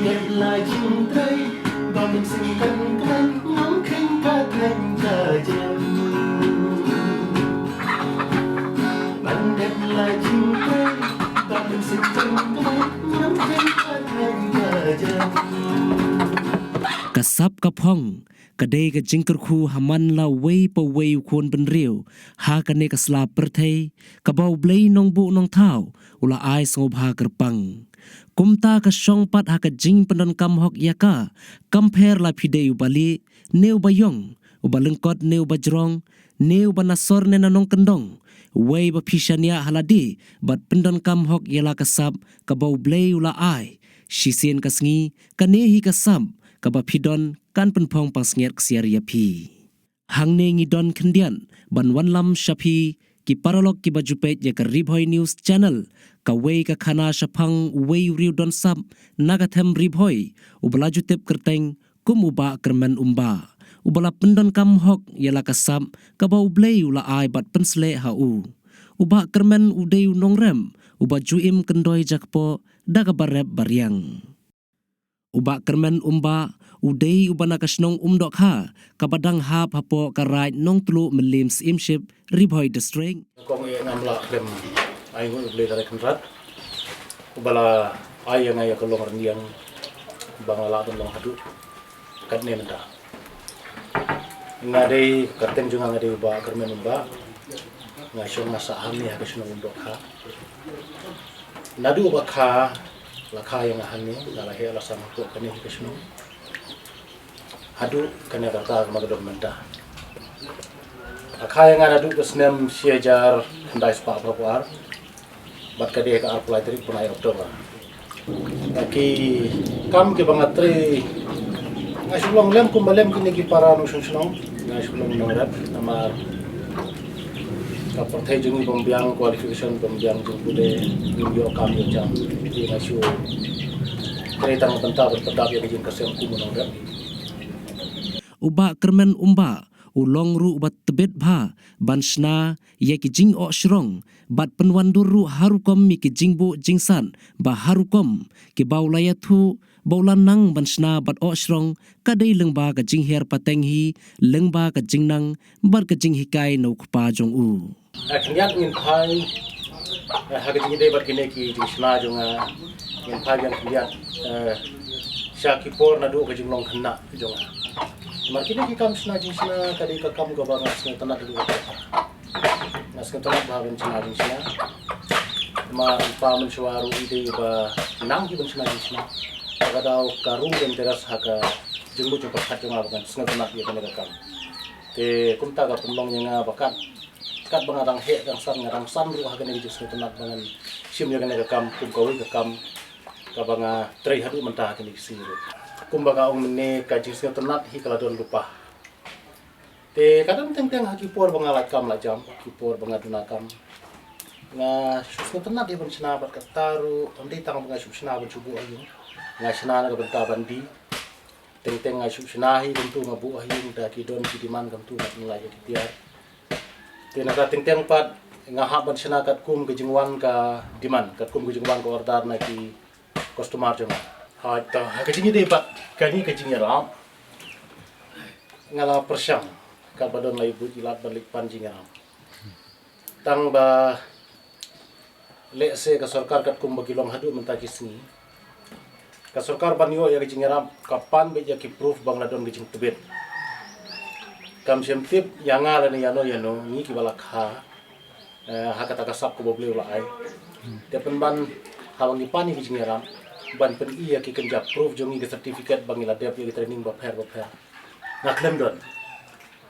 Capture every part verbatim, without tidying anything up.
Ka sap ka phong, ka dei ka jingkyrkhu ha man la wei pa wei u khun bynriew ha kane ka sla pyrthei, kaba U Blei Nongbuh Nongthaw u la ai sngewbha kyrpang. Kumta ka shong pat ha ka jingpyndonkam hok ïa ka, kam pher la phi dei uba lieh ne uba ïong, uba lyngkot ne uba jrong, ne uba na sor ne na nongkyndong, wei ba phi shaniah ha lade bad pyndonkam hok ïa la ka sap kaba U Blei u la ai. Shisien ka sngi, kane hi ka sap kaba phi don kan pynphong pansngiat ksiar ïa phi. Hangne ngi don khyndiat ban wanlam sha phi ki paralok kiba ju peit ïa ka Ri Bhoi News Channel, kawei ka khana shaphang uwei u riew don sap na ka them Ri Bhoi, uba la ju tip kyrteng kum u Bah Kyrmen Umbah, uba la pyndonkam hok ïa la ka sap kaba U Blei u la ai bad pynsleh ha u. U Bah Kyrmen u dei u nongrep uba ju im kyndoi jakpoh da kaba rep ba riang. U Bah Kyrmen Umbah u dei uba na ka shnong Umdohkha, kaba dang hap hapoh ka raid Nongtluh Mylliem Syiemship, Ri Bhoi District. Kong ïa ngam lah khlem ai nguh U Blei Trai Kynrad, uba la ai ïa nga ïa ka long rynïeng ba nga lah ban long haduh katne mynta. Nga dei, ka kyrteng jong nga nga dei u Bah Kyrmen Umbah. Nga shong nga sah hangne ha ka shnong Umdohkha. Naduh ba kha la kha ïa nga hangne, nga la heh la sam hapoh kane hi ka shnong haduh kane ka rta kaba nga don mynta. La kha ïa nga naduh ka snem shi hajar khyndai spah phra phew ar, bad ka dei ka arphew lai tarik bnai October. Ki kam kiba nga trei, nga shu long lem kumba lem kine ki para nongshong shnong. Nga shu long nongrep namar ka pyrthei jong ngi bym biang, qualification bym biang, jingpule, ngim ïoh kam ïoh jam. Te nga shu trei tang bynta ban pyndap ïa ka jingkyrshan kum u nongrep. U Bah Kyrmen Umbah u long ruh uba tbit bha ban shna ïa ki jingohshrong bad pynwandur ruh ha rukom ïa ki jingbuh jingsat ba ha rukom, kiba u la ïathuh ba u la nang ban shna bad ohshrong, ka dei lyngba ka jinghiar pateng hi, lyngba ka jingnang bad ka jinghikai na u kpa jong u. Nga khyndiat ngin phai, eh, ha ka jingïadei bad kine ki jingshna jong nga, ngin phai biang khyndiat, eh, sha ki por naduh ka jinglong khynnah jong nga. Namar kine ki kam shna jingshna ka dei ka kam kaba nga sngewtynnat haduh katta. Nga sngewtynnat bha ban shna jingshna. Namar u pa mynshuwa ruh i dei ba nang hi ban shna jingshna. Ka daw ka rung interest ha ka jingmut jingpyrkhat jong nga ba ngan sngewtynnat ïa kane ka kam. Te kumta ka pynlong ïa nga ba kat, katba nga dang heh dang san, nga dang san ruh ha kane ka jingsngewtynnat ba ngan shim ïa kane ka kam kum kawei ka kam kaba nga trei haduh mynta ha kane ka sngi ruh. Kumba nga ong mynne, ka jingsngewtynnat hi ka la don lypa. Te ka don teng teng ha ki por ba nga lait kam lait jam, ki por ba nga duna kam, nga shu sngewtynnat ïa ban shna bad kata ruh ym dei tang ba nga shu shna ban shu buh ha ïing. Nga shna na ka bynta ban die. Teng teng nga shu shna hi kumtu, nga buh ha ïing, da ki don ki demand kumtu nga pynlait ïa ki tiar. Te nangta teng teng pat nga hap ban shna katkum ka jingwan ka demand, katkum ka jingwan ka order na ki customer jong nga. Ha, ta, ha ka jingïadei bad kane ka jingïarap, nga la pyrshang katba don la i buit i lad ban leit pan jingïarap. Tang ba lehse ka sorkar katkum ba ki long haduh mynta ki sngi, ka sorkar ban ïoh ïa ka jingïarap ka pan beit ïa ki proof ba nga la don ka jingtbit. Kam shym tip ïa nga lane ïano ïano, ngi kiba la kha, eh, ha kata ka sap kaba U Blei u la ai. Te pynban haba ngi pan ïa ka jingïarap ban pyni ïa ki kynja proof jong ngi, ki certificate ba ngi la dep ïa ki training bapher bapher, nga khlem don.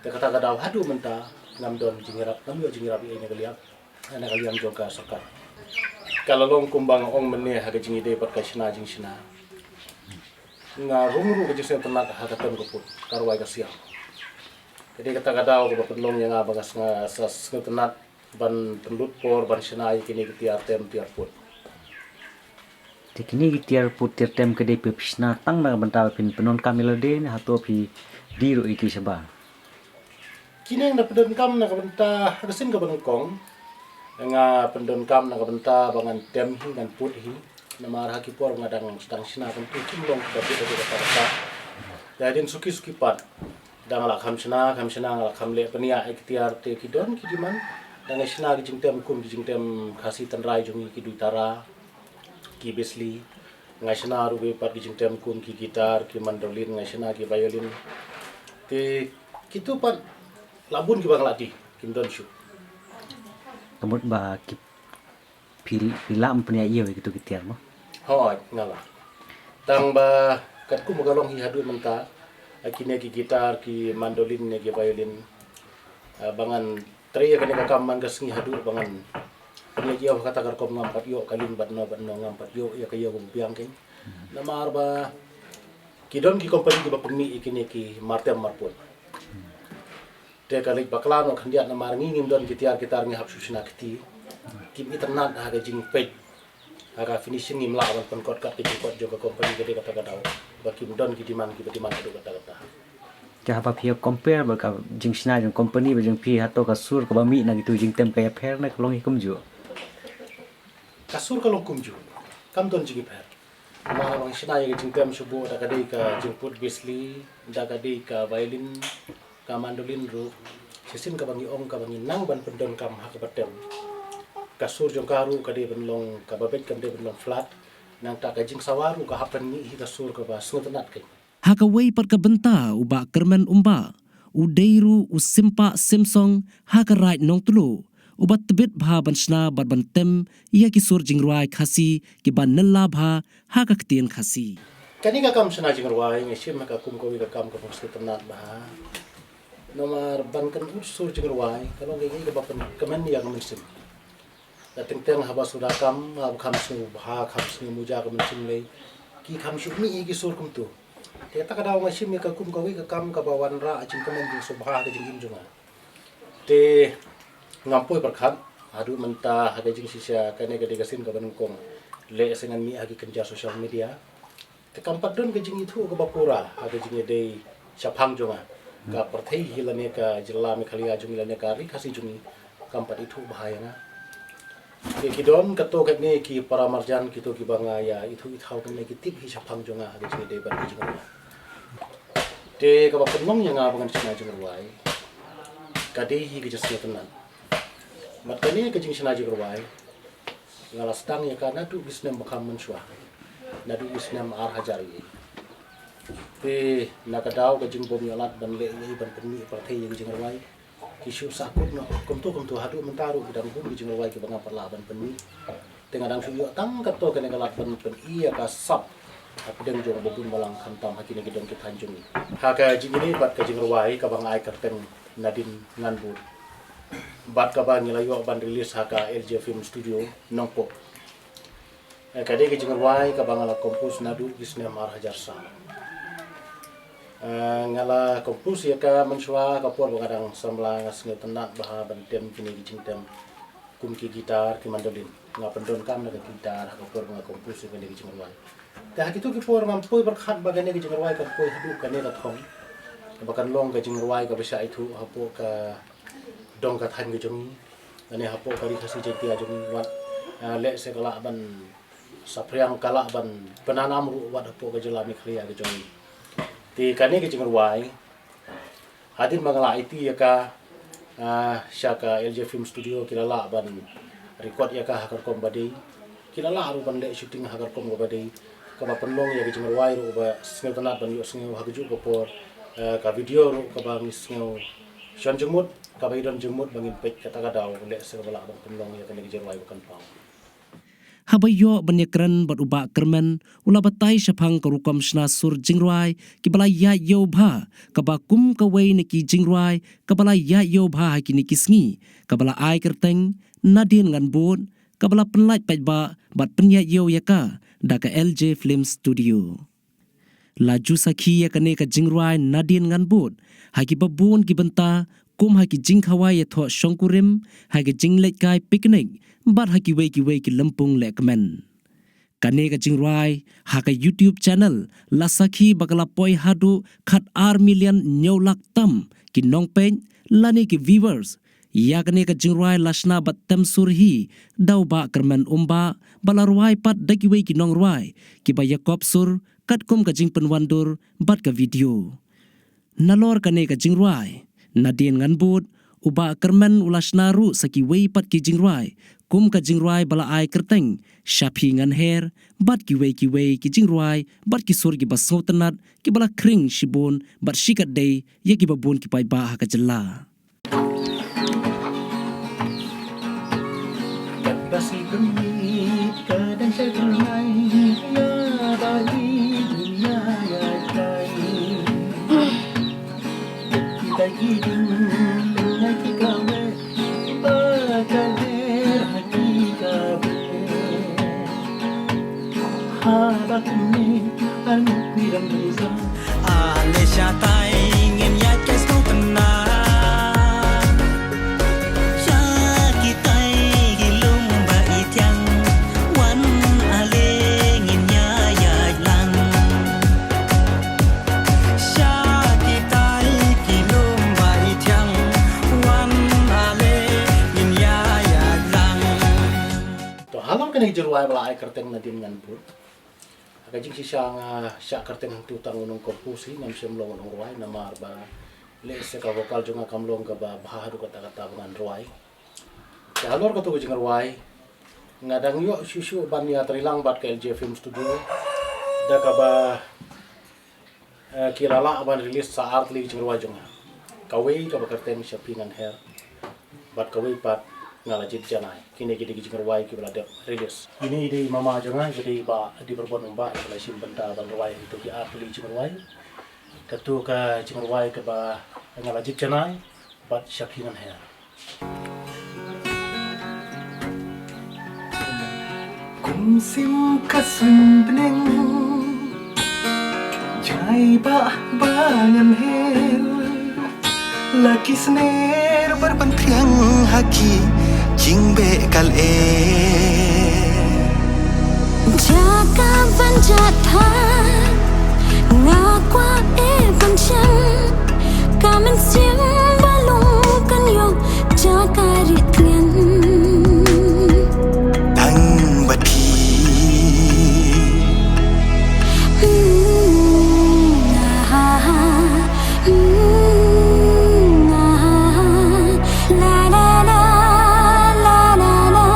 Te kata ka daw haduh mynta ngam don jingïarap, ngam ïoh jingïarap ïa na ka liang, na ka liang jong ka sorkar. Ka la long kumba nga ong mynne, ha ka jingïadei bad ka shna jingshna, nga rung ruh ka jingsngewtynnat ha ka tem ka pud, ka rwai ka siaw. Ka dei kata ka daw kaba pynlong ïa nga ba nga sngew, sa sngewtynnat ban pynlut por ban shna ïa kine ki tiar tem tiar pud. Te kine ki tiar pud tiar tem ka dei phi shna tang na ka bynta ba phin pyndonkam ïa lade ne hato phi die ruh ïa ki shabar? Kine nga pyndonkam na ka bynta, ha ka sien kaba nyngkong nga pyndonkam na ka bynta ba ngan tem hi, ngan pud hi. Namar ha ki por nga dang sdang shna kumtu kim long kiba bit haduh katta katta. Te hadien suki suki pat da nga la kham shna kham shna nga la kham leh pynïaid ïa ki tiar te ki don ki demand. Da nga shna ki jingtem kum ki jingtem Khasi tynrai jong ngi, ki duitara, ki besli. Nga shna ruh pat ki jingtem kum ki guitar, ki mandolin, nga shna ki violin. Te kitu pat la bun kiba nga la die, kim don shuh. Ka mut ba ki phi, phi lah ban pynïaid ïa kitu ki tiar mo? Hooid, nga lah. Tang ba katkum ba ka long hi haduh mynta, ha kine ki guitar, ki mandolin ne ki violin, ah, ba ngan trei ïa kane ka kam man ka sngi haduh ba ngan pynïaid ïa kata ka rukom, ngam pat ïoh ka lieng bad no bad no, ngam pat ïoh ïa ka ïew ba biang kein. Namar ba ki don ki company kiba pynmih ïa kine ki martem marpud. Te ka leit bakla noh khyndiat namar ngi ngim don ki tiar ki tar, ngi hap shu shna kti. Kim itynnad ha ka jingpeit, ha ka finishing, ngim lah ban pynkot kat ka jingkot jong ka company. Ka dei kata ka daw ba kim don ki demand kiba demand haduh katta katta. Te haba phi compare bad ka jingshna jong company bad jong phi, hato ka sur kaba mih na kitu jingtem ka ïapher ne ka long hi kumjuh? Ka sur ka long kumjuh, kam don jingïapher. Namar haba ngi shna ïa ka jingtem shuh bad da ka dei ka jingput besli, da ka dei ka violin, ka mandolin ruh, shisien kaba ngi ong kaba ngi nang ban pyndonkam ha kaba tem, ka sur jong ka ruh ka dei ban long kaba beit, kam dei ban long flat. Nangta ka jingsawa ruh ka hap ban mih hi ka sur kaba sngewtynnad kein. Ha kawei pat ka bynta u Bah Kyrmen Umbah, u dei ruh u sympah symsong ha ka Raid Nongtluh, uba tbit bha ban shna bad ban tem ïa ki sur jingrwai Khasi kiba nylla bha ha ka ktien Khasi. Kane ka kam shna jingrwai nga shim ha ka kum kawei ka kam kaba sngewtynnad bha. Namar ban kynnoh sur jingrwai ka long kaei kaba pynkmen ïa ka mynsiem. Ka teng teng haba suda kam, haba kham sngewbha, kham sngew muja ka mynsiem lei, ki kham shu mih ïa ki sur kumtu. Te kata ka daw nga shim ïa ka kum kawei ka kam kaba wanrah jingkmen jingsngewbha ha ka jingim jong nga. Te ngam poi pyrkhat haduh mynta ha ka jingshisha, kane ka dei ka sien kaba nyngkong. Lehse ngan mih ha ki kynja social media. Te kam pat don ka jingithuh kaba pura ha ka jingïadei shaphang jong nga. Ka pyrthei hi lane ka jylla Meghalaya jong ngi lane ka ri Khasi jong ngi kam pat ithuh bha ïa nga. Te ki don kato katne ki para marjan kito kiba nga ïa ithuh ithaw katne ki tip hi shaphang jong nga ha ka jingïadei bad ka jingrwai. Te kaba pynlong ïa nga ba ngan shna jingrwai ka dei hi ka jingsngewtynnad. Bad kane ka jingshna jingrwai nga la sdang ïa ka naduh ki snem ba kham mynshuwa, naduh ki snem ar hajar ïa. Te na ka daw ka jingbym ïoh lad ban leh ïa ban pynmih pyrthei ïa ka jingrwai, ki shu sahkut noh kumto kumto, haduh mynta ruh ki dang bun ki jingrwai kiba ngam pat lah ban pynmih. Te nga dang shu ïoh tang kato kane ka lad ban pyni ïa ka sap hapdeng jong ba bun balang, khamtam ha kine ki dong ki thaiñ jong ngi. Ha ka jingïadei bad ka jingrwai kaba nga ai kyrteng Nadin Ngan Bud, bad kaba ngi la ïoh ban release ha ka L J Film Studio Nongpoh. Eh, ka dei ka jingrwai kaba nga la compose naduh ki snem ar hajar saw. Eh, nga la compose ïa ka mynshuwa, ka por ba nga dang samla, nga sngewtynnad bha ban tem kine ki jingtem kum ki guitar, ki mandolin. Nga pyndonkam na ka guitar ha ka por ba nga compose ïa kane ka jingrwai. Te ha kito ki por ngam poi pyrkhat ba kane ka jingrwai kan poi haduh kane ka thong, ba kan long ka jingrwai kaba shah ithuh hapoh ka dong ka thaiñ ka jong ngi, lane hapoh ka Ri Khasi Jaiñtia jong ngi, wat, ah, lehse ka lah ban saphriang, ka lah ban pynanam ruh wat hapoh ka jylla Meghalaya ka jong ngi. Te kane ka jingrwai, hadien ba nga la aiti ïa ka, ah, sha ka L J Film Studio, ki la lah ban record ïa ka ha ka rukom ba dei, ki la lah ruh ban leh shooting ha ka rukom kaba dei, kaba pynlong ïa ka jingrwai ruh ba sngewtynnad ban ïohsngew ha kajuh ka por. Eh, ka video ruh kaba ngi sngew shon jingmut, kaba i don jingmut ba ngin peit, kata ka daw lehse kaba lah ban pynlong ïa kane ka jingrwai ba kan paw. Haba ïoh ban ïakren bad u Bah Kyrmen, u la batai shaphang ka rukom shna sur jingrwai kiba la ïaid ïew bha, kaba kum kawei na ki jingrwai kaba la ïaid ïew bha ha kine ki sngi, kaba la ai kyrteng Nadin Ngan Bud, kaba la pynlait paidbah bad pynïaid ïew ïa ka da ka L J Film Studio. La ju sakhi ïa kane ka jingrwai Nadin Ngan Bud ha kiba bun ki bynta, kum ha ki jingkhawai ïathoh shongkurim, ha ki jingleit kai picnic, bad ha kiwei kiwei ki lympung lehkmen. Kane ka jingrwai ha ka YouTube channel la sakhi ba ka la poi haduh khat ar million hynñiew lak tam ki nongpeit lane ki viewers, Ïa kane ka jingrwai la shna bad tem sur hi da u Bah Kyrmen Umbah, ba la rwai pat da kiwei ki nongrwai kiba ïakop sur katkum ka jingpynwandur bad ka video. Nalor kane ka jingrwai, Nadine Nganbud, u Bah Kyrmen u la shna ruh sa kiwei pat ki jingrwai, kum ka jingrwai ba la ai kyrteng Sha Phi Ngan Her, bad kiwei kiwei ki jingrwai bad ki sur kiba sngewtynnat kiba la khring shibun bad shikatdei ïa kiba bun ki paidbah ha ka jylla. Haba kumne, arngut ni dang beza. Ale shatai ngin ïa kai sngewtynnat. Sha kitai ki lum ba i thiang. Wan ale ngin ïa ïaid lang. Sha kitai ki lum ba i thiang. Wan ale ngin ïa ïaid lang. To halor kane ka jingrwai ba la ai kyrteng Nadine Nganbud. Ha ka jingshisha nga shah kyrteng hangtu tang u nongkompus hi, ngam shym long u nongrwai namar ba lehse ka vocal jong nga kam long kaba bha haduh katta katta ba ngan rwai. Te halor katu ka jingrwai nga dang ïoh shuh shuh ban ïatrei lang bad ka L J Film Studio da kaba Eh, ki la lah ban release sa ar tylli ki jingrwai jong nga. Kawei kaba kyrteng Sha Phi Ngan Her. Bad kawei pat Nga La Jied Janai. Kine ki dei ki jingrwai kiba la dep release. Kine i dei mama jong nga, i dei Bah Diperbon Umbah, i la shim bynta ban rwai ïa kito ki ar tylli ki jingrwai. Katu ka jingrwai kaba Nga La Jied Janai bad Sha Phi Ngan Her. Kum sim ka suiñ bneng, jai bah ba ngan her, la ki sner bar ban thiang ha ki jingbeh kal e. Jaka ban jat than, nga kwah e ban shem, ka mynsiem ba long kan ïoh jaka ri tngen. Tang bad phi. Hmm, ah, ah, ah. Hmm, ah, ah, ah. La, la, la, la, la, la.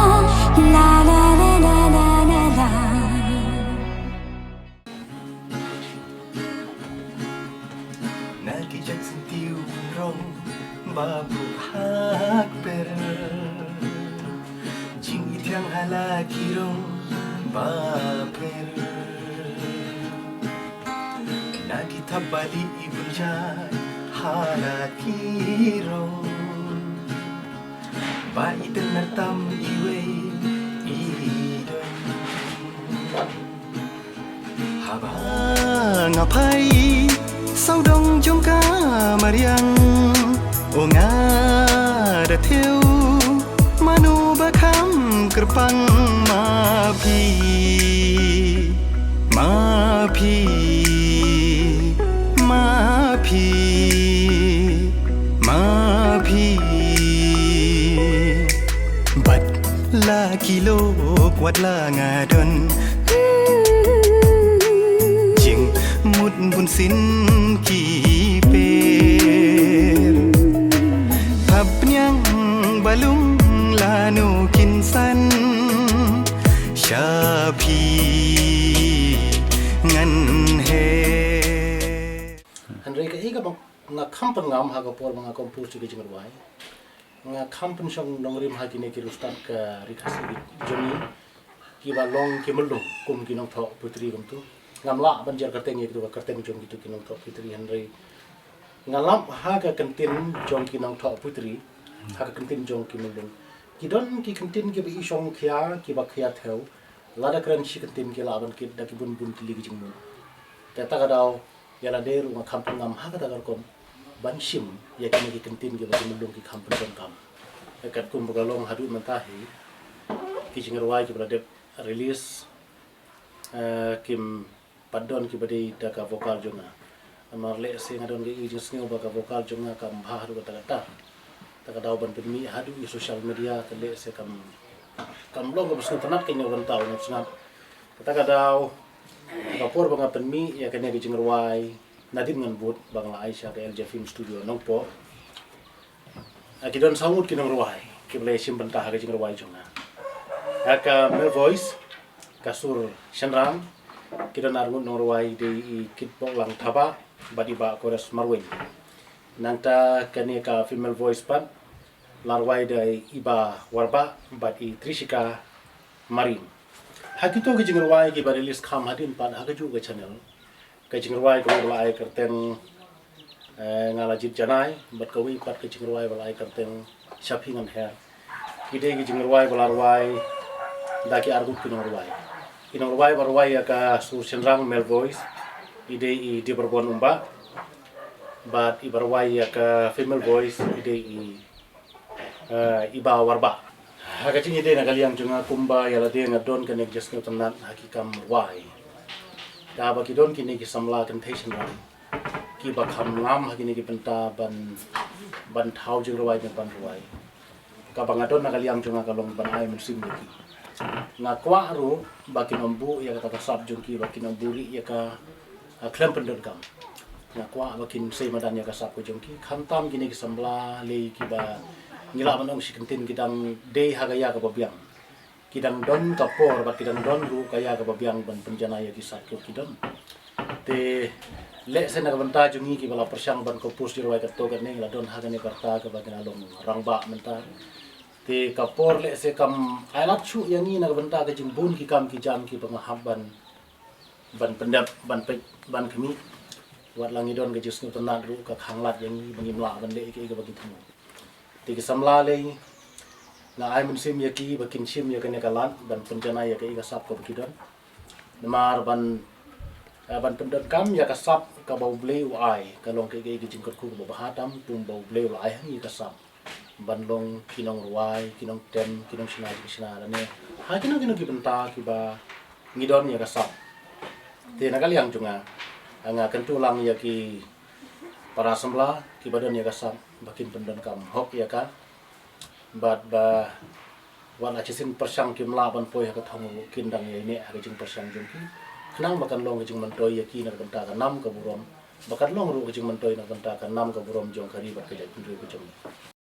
La, la, la, la, la, la, la. Na ki jait syntiew rong ba buh ha kper, jingithiang ha la ki rong ba pher. Na ki thap ba lieh i bun jait ha la ki rong, ba i tynnar tam iwei i don. Haba nga phai sawdong jong ka mariang, o nga da thew mano ba kham kyrpang, ma phi, ma phi, ma phi, ma phi. Bad la ki lok wat la nga don, jingmut bun sien ki per. Phab niang ba lung lano kin san, Sha Phi Ngan Her. Hynrei kaei kaba nga kham pynngam ha ka por ba nga compose ïa ki jingrwai, nga kham pynshong nongrim ha kine ki riewstad ka ri Khasi jong ngi, kiba long ki myllung kum ki nongthoh poetry kumtu. Ngam lah ban jer kyrteng ïa kito ka kyrteng jong kito ki nongthoh poetry, hynrei nga lap ha ka kyntien jong ki nongthoh poetry, ha ka kyntien jong ki myllung, ki don ki kyntien kiba i shong khia, kiba khia thew. Lada kren shi kyntien ki lah ban kit da ki bun bun tylli ki jingmut. Te kata ka daw, ïa lade ruh nga kham pynngam ha kata ka rukom ban shim ïa kine ki kyntien kiba ki myllung ki kham pyndonkam. Te katkum ba ka long haduh mynta hi, ki jingrwai kiba la dep release, eh, kim pat don kiba dei da ka vocal jong nga. Namar lehse nga don ka i jingsngew ba ka vocal jong nga kam bha haduh katta katta. Ka daw ban pynmih haduh ïa social media ka leh se kam, kam long kaba sngewtynnat ka ïa u ban taw nang sngat. Kata ka daw ka por ba nga pynmih ïa kane ka jingrwai, nadien ngan bud ba nga la ai sha ka L J Film Studio Nongpoh. Ki don saw ngut ki nongrwai kiba la shim bynta ha ka jingrwai jong nga. Ha ka male voice, ka sur shynrang, ki don ar ngut nongrwai, dei i Kitbok Langthaba bad i Bah Kores Marwin. Nangta kane ka female voice pat la rwai da i Bah Warbah bad i Trishika Marin. Ha kito ki jingrwai kiba release kham hadien pat ha kajuh ka channel, ka jingrwai kawei ba la ai kyrteng, eh, Nga La Jied Janai, bad kawei pat ka jingrwai ba la ai kyrteng Sha Phi Ngan Her. Ki dei ki jingrwai ba la rwai da ki ar ngut ki nongrwai. Ki nongrwai ba rwai ïa ka sur shynrang, male voice, i dei i Diborbon Umbah, bad i ba rwai ïa ka female voice i dei i, eh, i Bah Warbah. Ha ka jingïadei na ka liang jong nga, kumba ïa lade nga don kane ka jingsngewtynnat ha ki kam rwai. Kaba ki don kine ki samla kynthei shynrang kiba kham ngam ha kine ki bynta ban, ban thaw jingrwai ne ban rwai. Kaba nga don na ka liang jong nga ka long ban ai mynsiem ïa ki. Nga kwah ruh ba kin ym buh ïa kata ka sap jong ki, ba kin ym buhrieh ïa ka, ah, khlem pyndonkam. Nga kwah ba kin sei madan ïa ka sap ka jong ki. Khamtam kine ki samla lei kiba ngi lah ban ong shi kyntien ki dang dei ha ka ïa kaba biang. Ki dang don ka por bad ki dang don ruh ka ïa kaba biang ban pynjanai ïa ki sap kiba ki don. Te lehse na ka bynta jong ngi kiba la pyrshang ban compose jingrwai katto katne, ngi la don ha kane ka rta kaba ngi la long rangbah mynta. Te ka por lehse kam ailad shuh ïa ngi na ka bynta ka jingbun ki kam ki jam kiba nga hap ban, ban pyndep, ban peit, ban khmih. Wat la ngi don ka jingsngewtynnat ruh ka khanglad ïa ngi ba ngim lah ban leh ïa kaei kaba ngi thmu. Te ki samla lei, nga ai mynsiem ïa ki ba kin shim ïa kane ka lad ban pynjanai ïa kaei ka sap kaba ki don. Namar ban, eh, ban pyndonkam ïa ka sap kaba U Blei u ai, ka long kaei kaei ka jingkyrkhu kaba bha tam, kumba U Blei u la ai ha ngi ïa ka sap ban long ki nongrwai, ki nongtem, ki nongshna jingshna lane ha kino kino ki bynta kiba ngi don ïa ka sap. Te na ka liang jong nga, nga kyntu lang ïa ki para samla kiba don ïa ka sap ba kin pyndonkam hok ïa ka, bad ba wat la shisien pyrshang kim lah ban poi ha ka thong ruh kin dang ïaineh ha ka jingpyrshang jong ki, khnang ba kan long ka jingmyntoi ïa ki na ka bynta ka nam ka burom, ba kan long ruh ka jingmyntoi na ka bynta ka nam ka burom jong ka ri bad ka jaitbynriew ka jong ngi.